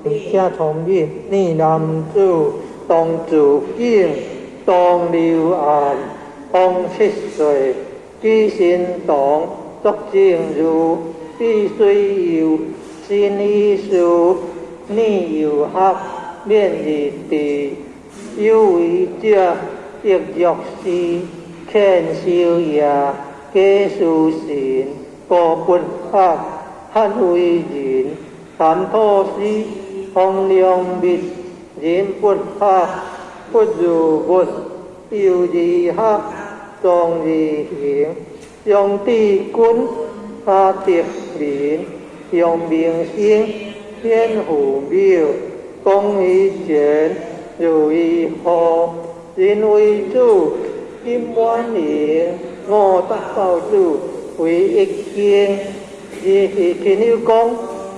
請聰明，念男子，當自境，當流岸，方七歲，舉神童，作正如，智水游，新意思，念有學，免日智，有為者，亦若是，勸修業，假殊神，高不學，捍為人，談吐師，風量密，人不學，不如物，幼而學，壯而行，楊志軍，阿德民，楊明星，天父廟，公於前，如意後，人為主，金滿盈，五大報主，為一經，二是親友講，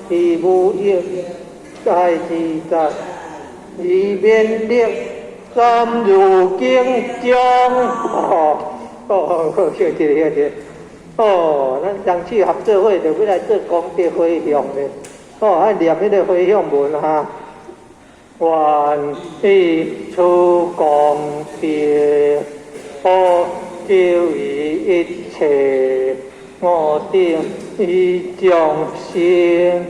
以無益，在自在，以免力，三如經中，哦，哦，好，小一个，小一个，哦，咱人氣合作會就欲來做功德回向咧，哦，愛念彼个回向文哈，願以此功德，普救於一切我等與眾生，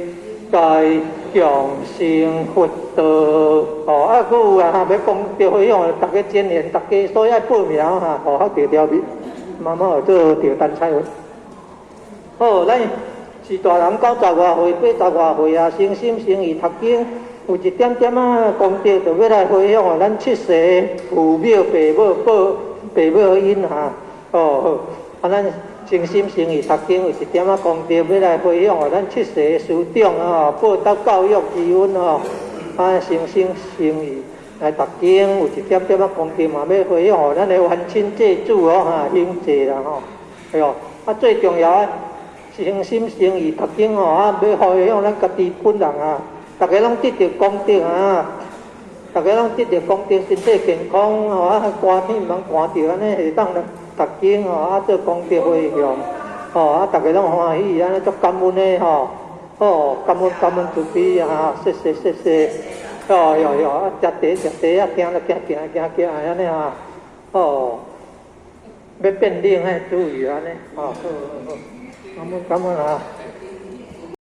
皆共成佛道。哦，啊，閣有啊，哈，欲功德回向，逐家真言，逐家所以愛報名哈，哦，較著條慢慢學做著單彩文。好，咱是大人九十外歲、八十外歲啊，誠心誠意讀經，有一點點仔功德，就欲來回向予咱七世父母、爸母、報爸母𪜶哈。哦，好，啊，咱誠心誠意讀經，有一點仔功德，欲來回向予咱七世師長啊，報答教育之恩吼。啊，誠心誠意來讀經，有一點點仔功德嘛，欲回向予咱的冤親債主哦，哈，兄弟啦吼，對哦。啊，最重要的，誠心誠意讀經吼，啊，欲回向咱家己本人啊，逐家攏得著功德啊，逐家攏得著功德，身體健康吼，啊，寒天毋通寒著，按呢會當來讀經吼，啊，做功德回向，吼，啊，逐家攏歡喜，按呢足感恩的吼，哦，感恩感恩慈悲啊，謝謝謝謝，哦喲喲，啊，食茶食茶啊，行來行行行行按呢啊，哦，欲變冷愛注意按呢，哦，好好好，感恩感恩啊。